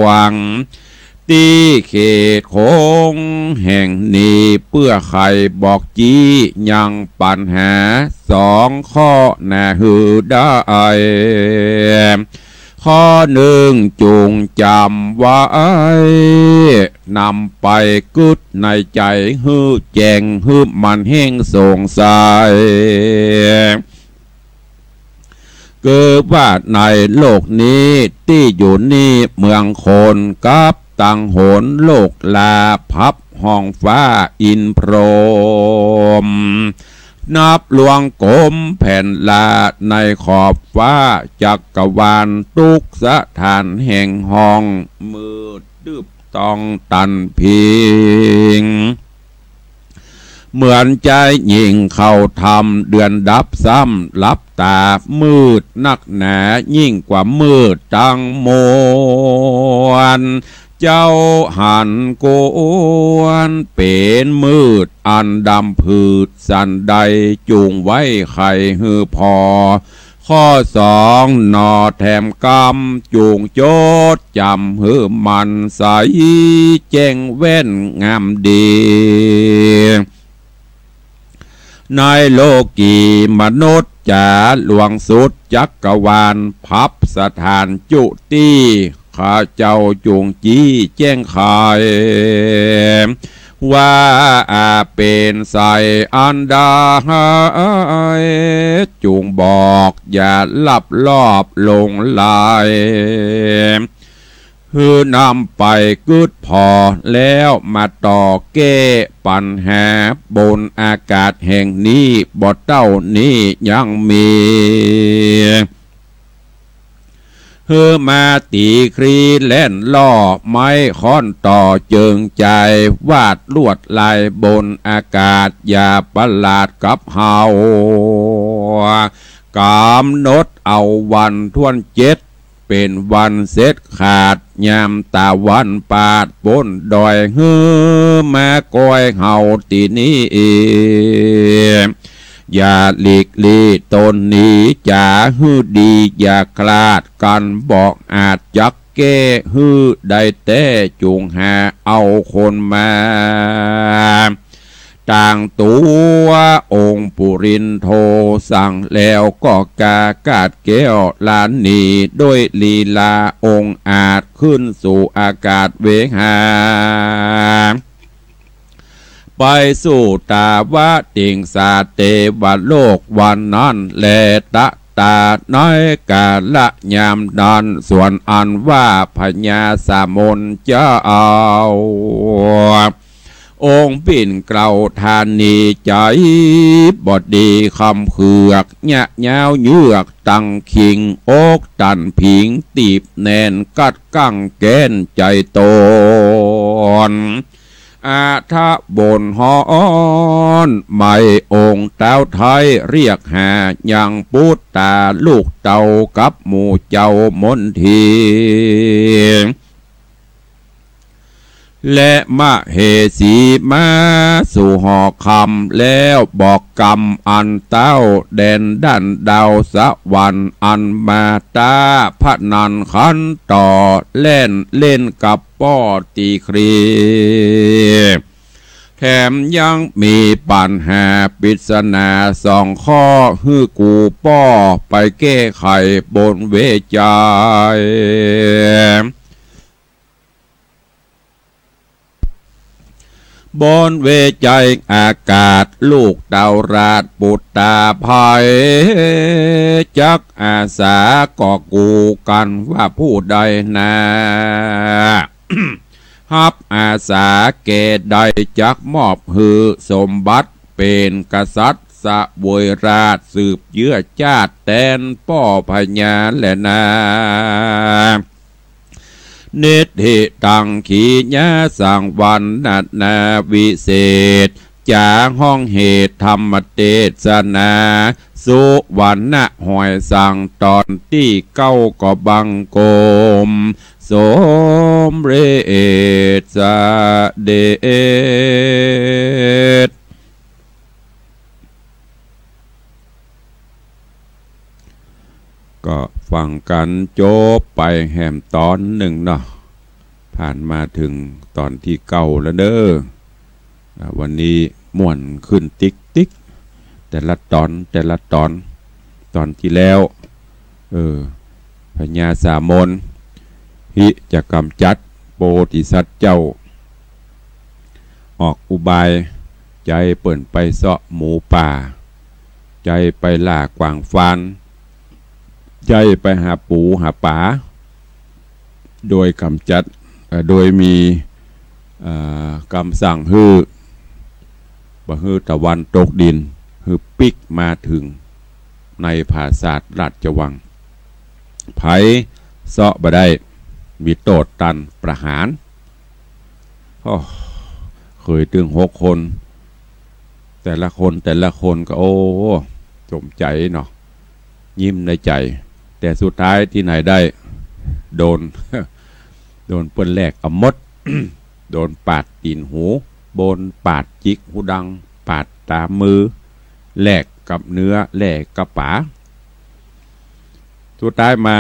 วง ตี้เขตโขงแห่งนี้ เปื้อใค่บอกจี้ยังปัญหาสองข้อหน้าหื้อได้ ข้อนึ่งจุ่งจ๋ำไว้ นำไปกึ๊ดในใจ๋หื้อแจ้ง หื้อมันเฮ่งสงสัย คือว่าในโลกนี้ตี้อยู่นี่เมืองคนกับตังหนโลกลา พับห้องฟ้าอินพรหม นับลวงกลมแผ่นลาในขอบฟ้าจักรวาล ตุ๊กสถานแห่งห้องมืดตึ๊บต้องตันพิง เหมือนจายญิงเข้าถ้ำเดือนดับซ้ำหลับต๋า มืดนักหนายิ่งกว่ามืดตังมวล เจ้าหันควรเป๋นมืดอันดำผืดสันใด จุ่งไว้ใค่หื้อผ่อ ข้อสองหน่อแถมกำ จุ่งจดจ๋ำหื้อมันใส แจ้งแว่นงามดี ในโลกีมนุษย์จ๋าหลวงสุดจักรวาล พับสถานจุติ ข้าเจ้าจุ่งจี้แจ้งไข ว่าเป๋นใสอันใด จุ่งบอกอย่าลับลอบหลงไหล หื้อนำไปกึ๊ดผ่อ แล้วมาต่อแก้ปัญหา บนอากาศแห่งนี้บ่เต้านี้ยังมี หื้อมาตี๋ครีแล่นล่อ ไม้ค้อนต่อเจิงจาย วาดลวดลายบนอากาศ อย่าประหลาดกับเฮา ก๋ำหนดเอาวันถ้วนเจ็ด เป๋นวันเสร็จขาด ยามตะวันปาดป๊นดอย หื้อมาก้อยเฮาตี้นี้ อย่าหลีกลี้ตนหนีจ๋า หื้อดีอย่าคลาดกั๋น บ่อาจจักแก้หื้อได้แต๊ จุ่งหาเอาคนมา ต่างตั๋วองค์ปุรินโท สั่งแล้วก็กากาดแก้วลานี ด้วยลีลาองอาจขึ้นสู่อากาศเวหา ไปสู่ตาวติงสาเตวโลกวันนั้นแล ตะตาในกาละยามนั้น ส่วนอันว่าพญาสามนเจ้า องค์ปิ้นเกล้าธานีใจ๋บ่ดี คำเผือกยะยาวเยือกตังคิง อกตันผิงตีบแน่น กัดกังแก้นใจ๋ตน อาทะบนฮ้อนไหม องค์เต้าไทยเรียกหา ยังปุตตาลูกเต้ากับหมู่เจ้ามนที และมเหสีมาสู่หอคำ แล้วบอกกำอันเต้าแดนด้านดาวสวรรค์ อันมาต้าพนันขันต่อ แล่นเล่นกับป้อตีครี แถมยังมีปัญหาปริศนาสองข้อ หื้อกูป้อไปแก้ไขบนเวไจ บนเวไจอากาศ ลูกเต้าราชปุตตาไพร จักอาสาก็กูกั๋นว่าผู้ใดนา ฮับอาสาแก่ใด จักมอบหื้อสมบัติ เป๋นกษัตริย์เสวยราชย์ สืบเยื้อจาติแตนป้อพญาแลนา นิทธิตังขีญาสังวรรณนาวิเศษ จ๋าฮ้องเหตุธรรมเตสนา สุวรรณหอยสังตอนตี้เก้า ก็บังคมสมเร็จเสด็จ ก็ฟังกั๋นจบไปแหมตอนนึ่งเนาะ ผ่านมาเถิงตอนตี้เก้าแล้วเน้อ อ่า วันนี้ม่วนขึ้นติ๊กติ๊ก แต่ละต๋อน แต่ละต๋อน ต๋อนตี้แล้ว เออ พญาสามน ฮิจะก๋ำจัดโพธิสัตว์เจ้า ออกอุบาย ใจ๋เปิ้นไปเซาะหมูป่า ใจ๋ไปล่ากวางฟาน ใจ๋ไปหาปูหาป๋า โดยก๋ำจัด เอ่อ โดยมี เอ่อ กำสั่งหื้อ บ่หื้อตะวันตกดิน หื้อปิ๊กมาเถิงในผาสาทราชวัง ใผเซาะบ่ได้ มีโต้ษตันประหาร โอ้ เขยตึงหกคน แต่ละคน แต่ละคนก็ โอ้ สมใจ๋เนาะ ยิ้มในใจ๋ แต่สุดท้ายตี้ไหนได้ โดน โดนเปิ้นแลกเอาหมด โดนปาดตี๋นหู โดนปาดจิกหูดัง ปาดต๋ามมือ แลกกับเนื้อ แลกกับป๋า สุดท้ายมา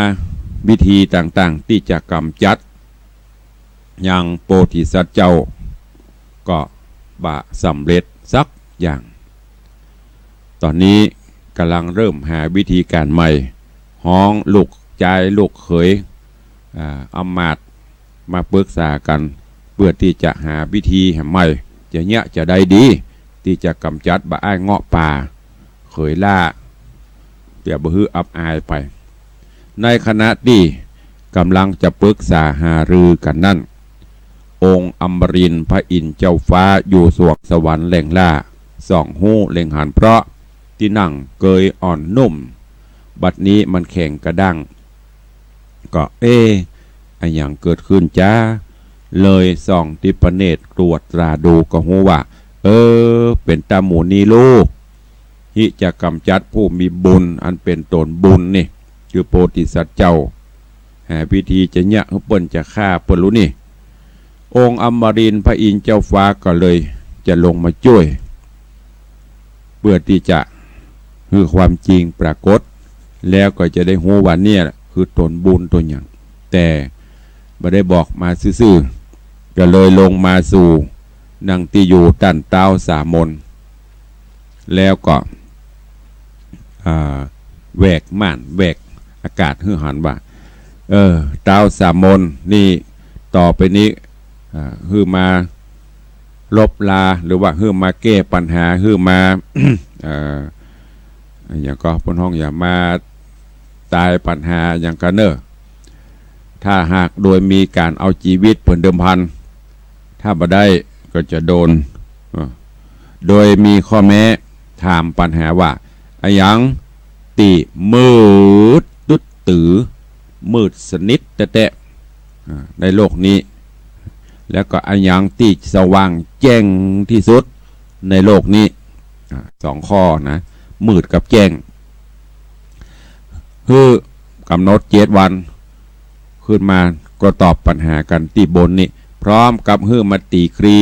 วิธีต่างๆ ตี้จะก๋ำจัดยังโพธิสัตว์เจ้า ก็บ่สำเร็จสักอย่าง ต๋อนนี้ก่ำลังเริ่มหาวิธีก๋านใหม่ ฮ้องลูกจายลูกเขย อ่า อำมาตย์ มาปรึกษากั๋น เปื้อตี้จะหาวิธีแหมใหม่ จะเยียะจะใดดี ตี้จะก๋ำจัดบ่าอ้ายเงาะป่า เขยล่า เปื้อบ่หื้ออับอายไป ในขณะตี้ก่ำลังจะปรึกษาหารือกั๋นนั้น องค์อมรินทร์พระอินทร์เจ้าฟ้าอยู่สวงสวรรค์แหล่งล่า ส่องฮู้เล็งหันเพราะ ตี้นั่งเกยอ่อนนุ่ม บัดนี้มันแข็งกระด้าง ก็ เอ๊ะ อะหยังเกิดขึ้นจ๊า เลยส่องทิพเนตรตรวจตราดูก็ฮู้ว่า เออ เป๋นต๋าหมู่นี้ลูก ฮิจะก๋ำจัดผู้มีบุญอันเป๋นตนบุญนี่ คือโพธิสัตว์เจ้า หาวิธีจะเยียะหื้อเปิ้นจะฆ่าเปิ้นลูกนี่ องค์อมรินทร์พระอินทร์เจ้าฟ้าก็เลยจะลงมาจ้วย เปื้อตี้จะหื้อความจริงปรากฏ แล้วก็จะได้ฮู้ว่าเนี่ยคือตนบุญตนหยัง แต่บ่ได้บอกมาซื่อๆ ก็เลยลงมาสู่นั่งตี้อยู่ต้านเต๊าสามน แล้วก็ อ่า แหวกม่านแหวกอากาศหื้อหันว่า เออ เต๊าสามนนี่ ต่อไปนี้ อ่า หื้อมา ลบลา หรือว่าหื้อมาแก้ปัญหา หื้อมา เอ่อ อย่างก็ปนห้องอย่ามาตายปัญหาอย่างกันเนอะ ถ้าหากโดยมีการเอาจีวิตเปิ้นเดิมพัน ถ้าบ่ได้ก็จะโดน เอ่อ โดยมีข้อแม้ ถามปัญหาว่า อะหยังตี้มืดตึ๊ดตื๋อ มืดสนิทแต๊ๆ อ่า ในโลกนี้ แล้วก็อะหยังตี้สว่างแจ้งที่สุดในโลกนี้ อ่า สองข้อนะ มืดกับแจ้ง หื้อกำหนดเจ็ดวัน ขึ้นมาก็ตอบปัญหากั๋นตี้บนนี่ พร้อมกับหื้อมาตี๋ครี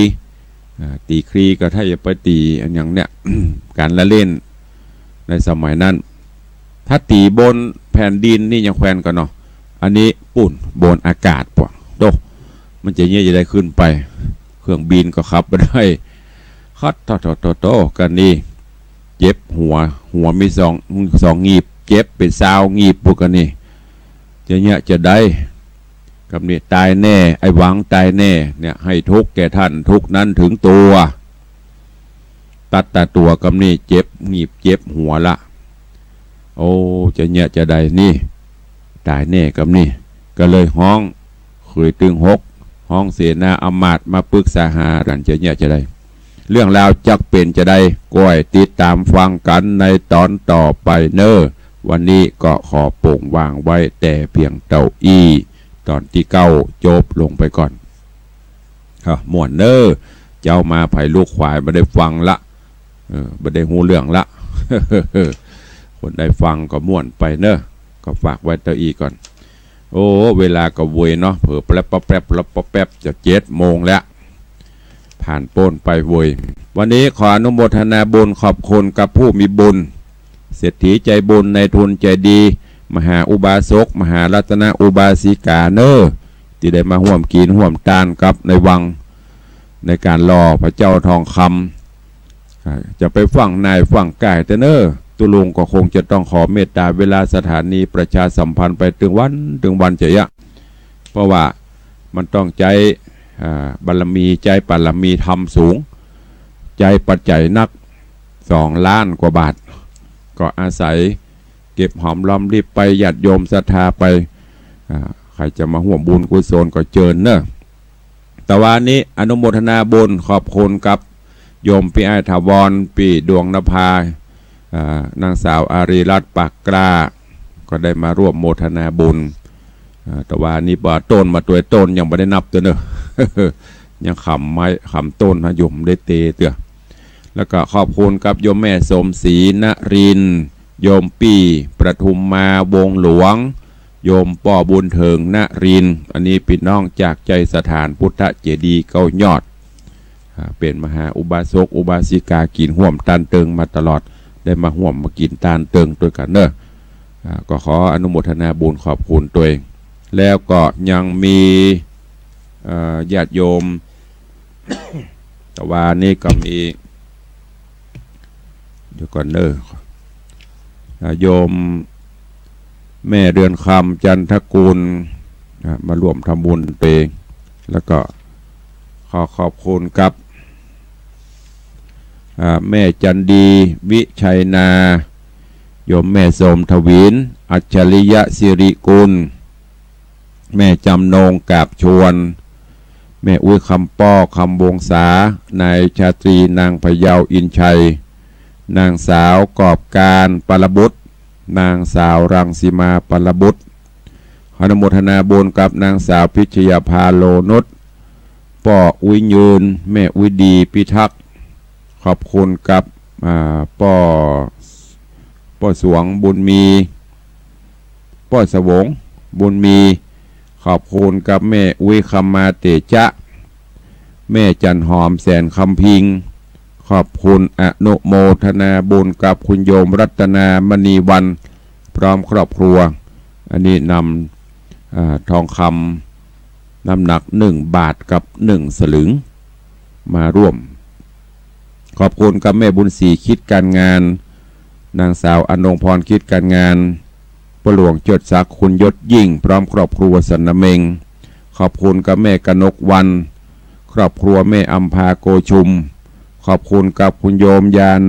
อ่า ตี๋ครีก็ถ้าจะไปตี๋อะหยังเนี่ย การละเล่นในสมัยนั้น ถ้าตี๋บนแผ่นดินนี่ยังแควนกั๋นเนาะ อันนี้ปู๊นบนอากาศปะ โธ่ มันจะเยียะจะใดขึ้นไป เครื่องบินก็ขับบ่ได้ คัดโธ่ๆๆๆ กั๋นนี่ เจ็บหัว หัวมีสอง สองหงีบ เจ็บเป๋นซาวหงีบปู๊นกั๋นนี่ จะเยียะจะใด กำนี้ต๋ายแน่ ไอ้หวังต๋ายแน่ เนี่ย ให้ทุกข์แก่ท่าน ทุกข์นั้นถึงตัว ตัดตาตั๋วกำนี้ เจ็บหงีบ เจ็บหัวละ โอ้ จะเยียะจะใดนี่ ต๋ายแน่กำนี้ ก็เลยฮ้อง เขยตึงหก ฮ้องเสนาอำมาตย์มาปรึกษาหากั๋น จะเยียะจะใด เรื่องราวจักเป๋นจะใด ก้อยติดต๋ามฟังกั๋นในต๋อนต่อไปเน่อ วันนี้ก็ขอโป่งวางไว้แต่เพียงเต้าอี้ ต๋อนตี้เก้าจบลงไปก่อน อ่ะ ม่วนเน่อ เจ๊ามาไผลูกขวายบ่ได้ฟังละ เออ บ่ได้ฮู้เรื่องละ คนได้ฟังก็ม่วนไปเน่อ ก็ฝากไว้เต้าอี้ก่อน โอ้ เวลาก็เวยเนาะ เผลอแป๊บๆๆๆ จะเจ็ดโมงแล้ว ผ่านป๊นไปเวย วันนี้ขออนุโมทนาบุญขอบคุณกับผู้มีบุญ เศรษฐีใจบุญ นายทุนใจดี มหาอุบาสก มหารัตนอุบาสิกาเน่อ ตี้ได้มาฮ่วมกิ๋นฮ่วมตานกับในวัง ในก๋านหล่อพระเจ้าทองคำ อ่า จะไปฟั่งนายฟั่งก๋ายเต๊อะเน่อ ตุ๊ลุงก็คงจะต้องขอเมตต๋าเวลาสถานีประชาสัมพันธ์ไปตึงวันตึงวันจะเยียะ เพราะว่ามันต้องใจ๊ อ่า บารมี ใจ๊ปารมีธรรมสูง ใจ๊ปัจจัยนัก สองล้านกว่าบาท ก็อาศัยเก็บหอมรอมริบไป ญาติโยมศรัทธาไป อ่า ใผจะมาฮ่วมบุญกุศลก็เจิญเน่อ ตะวานี้อนุโมทนาบุญขอบคุณกับโยมปี้อ้ายถาวร ปี้ดวงนภา อ่า นางสาวอารีรัตน์ปากกล้า ก็ได้มาร่วมโมทนาบุญ อ่า ตะวานี้บ่าต้นมาตวยต้นยังบ่ได้นับเต๊อะเน่อ ยังขำไม้ขำต้นนะ ยังบ่ได้เตเตื้อ แล้วก็ขอบคุณกับโยมแม่สมศรีนรินทร์ โยมปี้ประทุมมา วงศ์หลวง โยมป้อบุญเถิงนรินทร์ อันนี้ปี้น้องจากใจ๋สถานพุทธเจดีย์เก้ายอด อ่า เป๋นมหาอุบาสกอุบาสิกากิ๋นฮ่วมตานเติงมาตลอด ได้มาฮ่วมมากิ๋นตานเติงตวยกั๋นเน่อ อ่า ก็ขออนุโมทนาบุญขอบคุณตวย แล้วก็ยังมี เอ่อ ญาติโยม ตะวานี้ก็มี เดี๋ยวก่อนเน่อ อ่า โยมแม่เรือนคำ จันทกูล อ่า มาร่วมทำบุญตวย แล้วก็ขอขอบคุณกับ อ่า แม่จันดี วิชัยนา โยมแม่สมทวิน อัจฉริยะสิริกุล แม่จำนง กาบชวน แม่อุ๊ย คำป้อ คำวงศา นายชาตรี นางพะเยา อินชัย นางสาว กอบการ ปรบุตร นางสาว รังสิมา ปรบุตร อนุโมทนาบุญกับนางสาว พิชยาภา โลนุช ป้ออุ๊ยยืน แม่อุ๊ยดี พิทักษ์ ขอบคุณกับ อ่า ป้อ ป้อสวงบุญมี ป้อสวงบุญมี ขอบคุณกับแม่อุ๊ย คำมา เตจะ แม่จันหอม แสนคำพิง ขอบคุณอนุโมทนาบุญกับคุณโยมรัตนามณีวรรณ พร้อมครอบครัว อันนี้นำ อ่า ทองคำน้ำหนักหนึ่งบาทกับหนึ่งสลึง มาร่วม ขอบคุณกับแม่บุญศรี คิดการงาน นางสาวอนงพร คิดการงาน ป้อหลวงเจิดศักดิ์ คุณยศยิ่ง พร้อมครอบครัวสันนาเม็ง ขอบคุณกับแม่กนกวรรณ ครอบครัวแม่อำภาโกชุม ขอบคุณกับคุณโยมยาน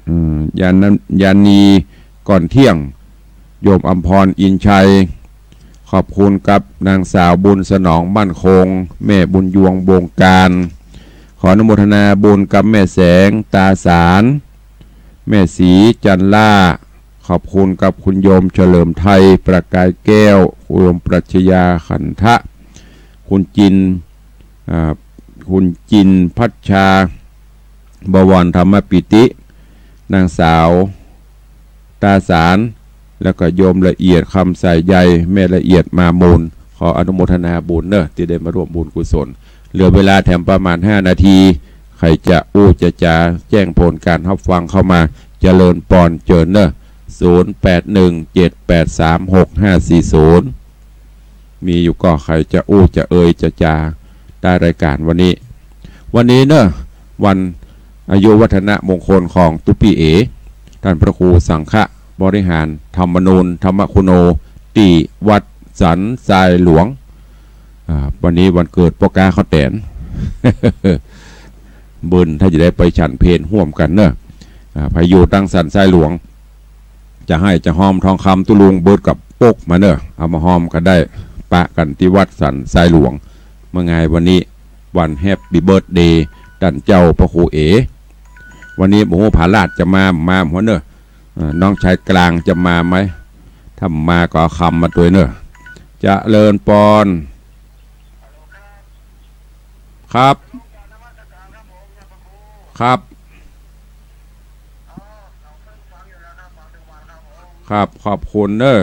อืม ยาน ยานี ก่อนเที่ยง โยมอำพร อินชัย ขอบคุณกับนางสาวบุญสนอง มั่นคง แม่บุญยวง บงการ ขออนุโมทนาบุญกับแม่แสง ตาสาร แม่ศรี จันล่า ขอบคุณกับคุณโยมเฉลิมไทย ประกายแก้ว คุณโยมปรัชญา ขันทะ คุณจิน อ่า คุณจิน พัชชา บวร ธรรมปิติ นางสาว ตาสาร แล้วก็โยมละเอียด คำใส่ใย แม่ละเอียด มามูล ขออนุโมทนาบุญเนอะ ตี้ได้มาร่วมบุญกุศล เหลือเวลาแถมประมาณห้านาที ใผจะอู้จะจ๋า แจ้งผลการฮับฟังเข้ามา เจริญปอน เจิญเนอะ ศูนย์แปดหนึ่งเจ็ดแปดสามหกห้าสี่ศูนย์ มีอยู่ก่อ ใผจะอู้จะเอ่ยจะจ๋า ใต้รายการวันนี้ วันนี้เนอะ วันอายุวัฒนมงคลของตุ๊ปี้เอ๋ ต้านพระครูสังฆบริหาร ธรรมนูญ ธรรมคุโน ตี้วัดสันทรายหลวง อ่า วันนี้วันเกิดป้อก๊าข้าวแต๋น เบิ่นถ้าจะได้ไปฉันเพลร่วมกั๋นเนอะ อ่า ใผอยู่ตางสันทรายหลวง จะให้จะฮอมทองคำตุ๊ลุงเบิดกับปกมาเนอะ เอามาฮอมกั๋นได้ ปะกั๋นตี้วัดสันทรายหลวง เมื่อไงวันนี้วันแฮปปี้เบิร์ธเดย์ต้านเจ้าพระครูเอ๋ วันนี้บ่ฮู้ผาลาดจะมา มาบ่เนอะ เอ่อ น้องชายกลางจะมาไหม ถ้ามาก็เอาคำมาตวยเนอะ เจริญปอน ครับ ครับ ครับ ขอบคุณเนอะ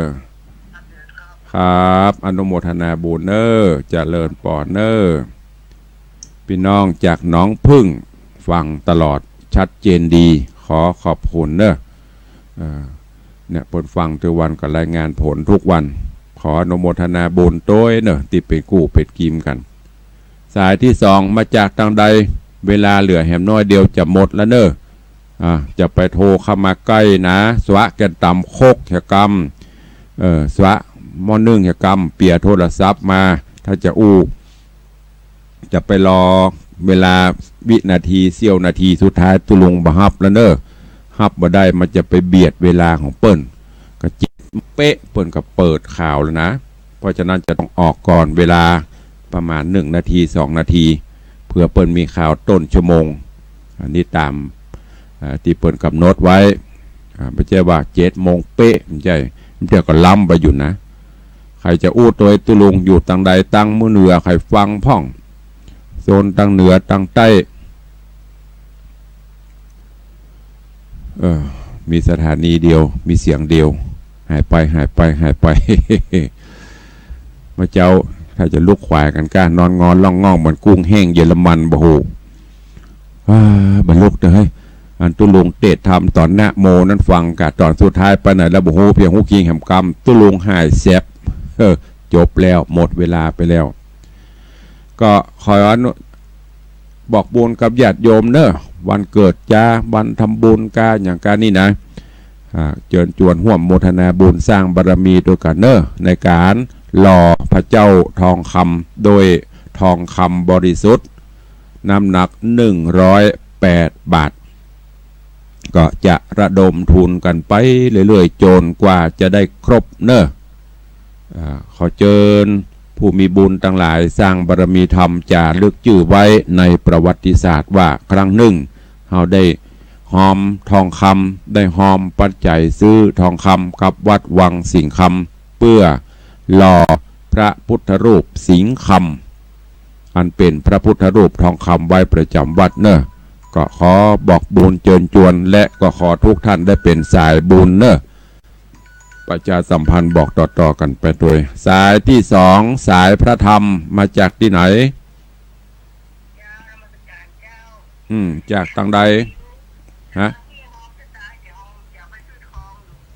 ครับ อนุโมทนาบุญเนอะ เจริญปอนเนอะ ปี้น้องจากหนองผึ้ง ฟังตลอด ชัดเจนดี ขอขอบคุณเนอะ เอ่อ เนี่ย เปิ้นฟังกู้วันก็รายงานผลกู้วัน ขออนุโมทนาบุญตวยเนอะ ตี้เป๋นกู้เป๋นกี๋กั๋น สายตี้สองมาจากตางใด เวลาเหลือแหมน้อยเดียวจะหมดแล้วเนอะ อ่า จะไปโทรเข้ามาใก้นะ สวะแก่นต๋ำโคกเหียกำ เอ่อ สวะหม้อนึ่งเหียกำ เปียโทรศัพท์มา ถ้าจะอู้ จะไปรอเวลาวินาที เสี้ยวนาทีสุดท้าย ตุ๊ลุงบ่ฮับแล้วเนอะ ฮับบ่ได้มันจะไปเบียดเวลาของเปิ้น ก็เจ็ดโมงเป๊ะเปิ้นก็เปิดข่าวแล้วนะ เพราะฉะนั้นจะต้องออกก่อนเวลาประมาณหนึ่งนาที สองนาที เผื่อเปิ้นมีข่าวต้นชั่วโมง อันนี้ต๋าม เอ่อ ตี้เปิ้นก๋ำหนดไว้ อ่า บ่ใจ้ว่าเจ็ดโมงเป๊ะ บ่ใจ้ บางเตื้อก็ล้ำไปอยู่นะ ใผจะอู้ตวยตุ๊ลุงอยู่ตางใด ตางเมืองเหนือ ใผฟังพ่อง โซนตางเหนือ ตางใต้ เออ มีสถานีเดียว มีเสียงเดียว หายไป หายไป หายไป เมื่อเจ๊า ถ้าจะลุกขวายกั๋นก้า นอนงอนล่องง่องเหมือนกุ้งแห้งเยอรมัน บ่ฮู้ อ้า บ่ลุกเต๊อะเฮ้ย อันตุ๊ลุงเตสน์ธรรมต๋อนนะโมนั้นฟังก้า ต๋อนสุดท้ายไปไหนแล้วบ่ฮู้ เพียงฮู้คิงแหมกำ ตุ๊ลุงหายแซ็บ เออ จบแล้ว หมดเวลาไปแล้ว ก็ขออนุ บอกบุญกับญาติโยมเนอะ วันเกิดจ๊า วันทำบุญก้า อย่างก้านี่นะ อ่า เจิญจวนฮ่วมโมทนาบุญสร้างบารมีตวยกั๋นเนอะ ในก๋านหล่อพระเจ้าทองคำโดยทองคำบริสุทธิ์ น้ำหนักหนึ่งร้อยแปดบาท ก็จะระดมทุนกั๋นไปเรื่อยๆ จ๋นกว่าจะได้ครบเนอะ อ่า ขอเจิญผู้มีบุญตังหลายสร้างบารมีธรรมจ๋ารึกจื้อไว้ในประวัติศาสตร์ว่าครั้งนึ่ง เฮาได้ฮอมทองคำ ได้ฮอมปัจจัยซื้อทองคำกับวัดวังสิงห์คำ เปื้อหล่อพระพุทธรูปสิงห์คำ อันเป๋นพระพุทธรูปทองคำไว้ประจ๋ำวัดเนอะ ก็ขอบอกบุญเจิญจวน และก็ขอทุกท่านได้เป๋นสายบุญเนอะ ประชาสัมพันธ์บอกต่อๆ กั๋นไปตวย สายตี้สอง สายพระธรรม มาจากตี้ไหน อืม จากตางใด ฮะ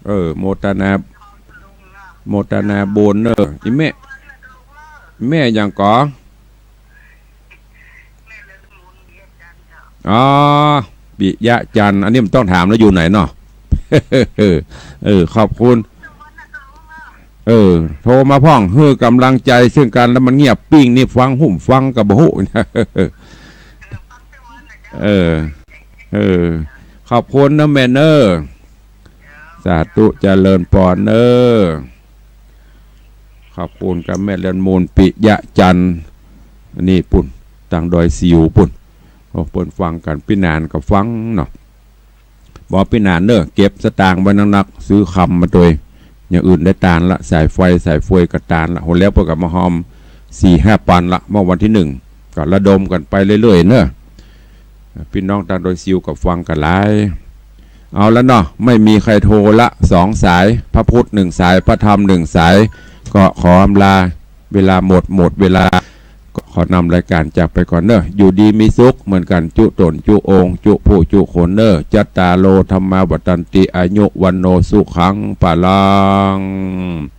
เออ โมทนา โมทนาบุญเนอะ อี่แม่ แม่หยังก่อ อ๋อ ปิยะจันทร์ อันนี้มันต้องถามแล้วอยู่ไหนเนาะ เออ ขอบคุณ เออ โทรมาพ่อง หื้อกำลังใจ๋ซึ่งกั๋น แล้วมันเงียบปิ้งนี่ ฟังหูฟังก็บ่ฮู้ เออ เออ ขอบคุณเน่อแม่เน่อ สาธุ เจริญปอนเน่อ ขอบคุณกับแม่เรือนมูล ปิยะจันทร์ นี่ปุ้น ตางดอยสิวปุ้น โอ้ เปิ้นฟังกั๋น ปี้หนานก็ฟังเนาะ บ่าวปี้หนานเน่อ เก็บสตางค์ไว้นักๆ ซื้อคำมาตวย อย่างอื่นได้ตานละ สายไฟสายเฟยก็ตานละ โห แล้วเปิ้นก็มาฮอมสี่ห้าปันละ เมื่อวันตี้หนึ่ง ก็ระดมกั๋นไปเรื่อยๆ เน่อ ปี้น้องตางดอยสิวก็ฟังกั๋นหลาย เอาละเนาะ ไม่มีใครโทรละ สองสาย พระพุทธหนึ่งสาย พระธรรมหนึ่งสาย ก็ขออำลา เวลาหมด หมดเวลา ก็ขอนำรายก๋านจากไปก่อนเน่อ อยู่ดีมีสุขเหมือนกั๋น จุ๊ต๋นจุ๊องค์ จุ๊ผู้จุ๊คนเน่อ จัตตาโร ธัมมา วัฑฒันติ อายุ วัณโณ สุขัง พลัง